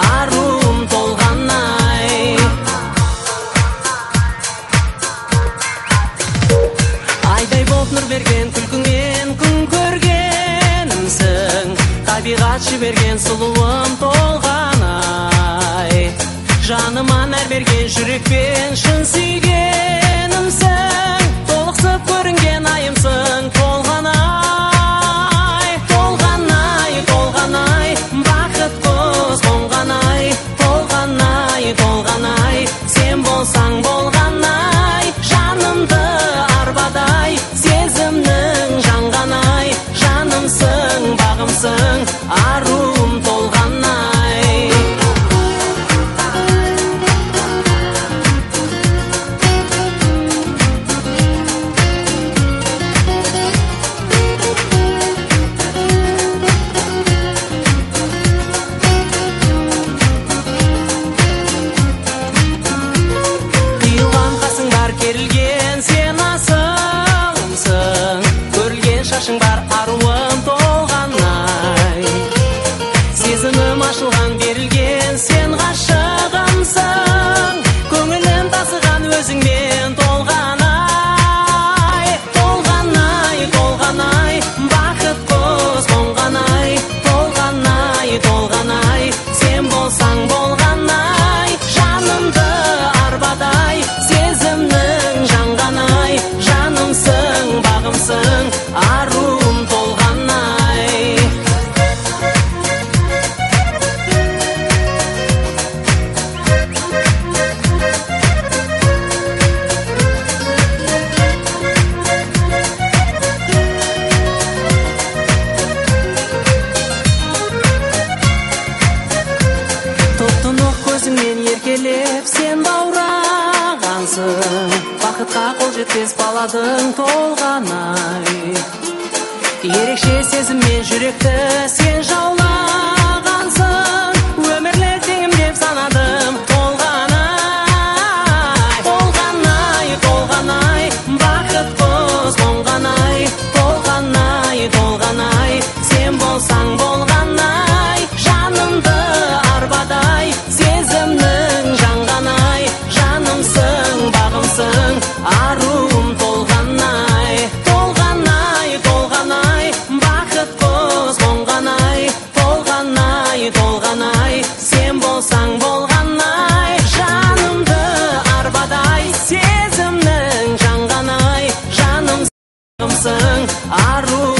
Аруым Толғанай. Айдай боп нұр берген күлкіңмен күн көргенімсің, табиғат жіберген сұлуым Толғанай. Жаныма нәр берген жүрекпен шын сүйгенімсің, толықсып көрінген айымсың Толғанай. Толғанай, Толғанай, бақыт құс қонғанай. Толғанай, Толғанай, сен болсаң болғанай. Жанымды арбадай, сезімнің жанғанай. Жанымсың, бағымсың, аруым Толғанай. Қиылған қасың бар, керілген сен асылымсың, өрілген шашың бар, аруым Толғанай. Сезімім ашылған, берілген сен ғашығымсың, көңілім тасыған өзіңмен Толғанай. Толғанай, Толғанай, бақыт құс қонғанай. Толғанай, Толғанай, сен болсаң болғанай. Жанымды арбадай, сезімнің жанғанай. Жанымсың, бағымсың, аруым Толғанай. Тұп-тұнық көзіңмен еркелеп сен баурағансың, бақытқа қол жетпес баладың Толғанай. Ерекше сезіммен жүректі сен жаулағансың, өмірлік теңім деп санадым Толғанай. Толғанай, Толғанай, бақыт құс қонғанай. Толғанай, Толғанай, сен болсаң болғанай. Жанымды арбадай, сезімнің жанғанай. Жанымсың, бағымсың, аруым Толғанай. Толғанай, Толғанай, бақыт құс қонғанай. Толғанай, Толғанай, сен болсаң болғанай. Жанымды арбадай, сезімнің жанғанай. Жанымсың, аруым.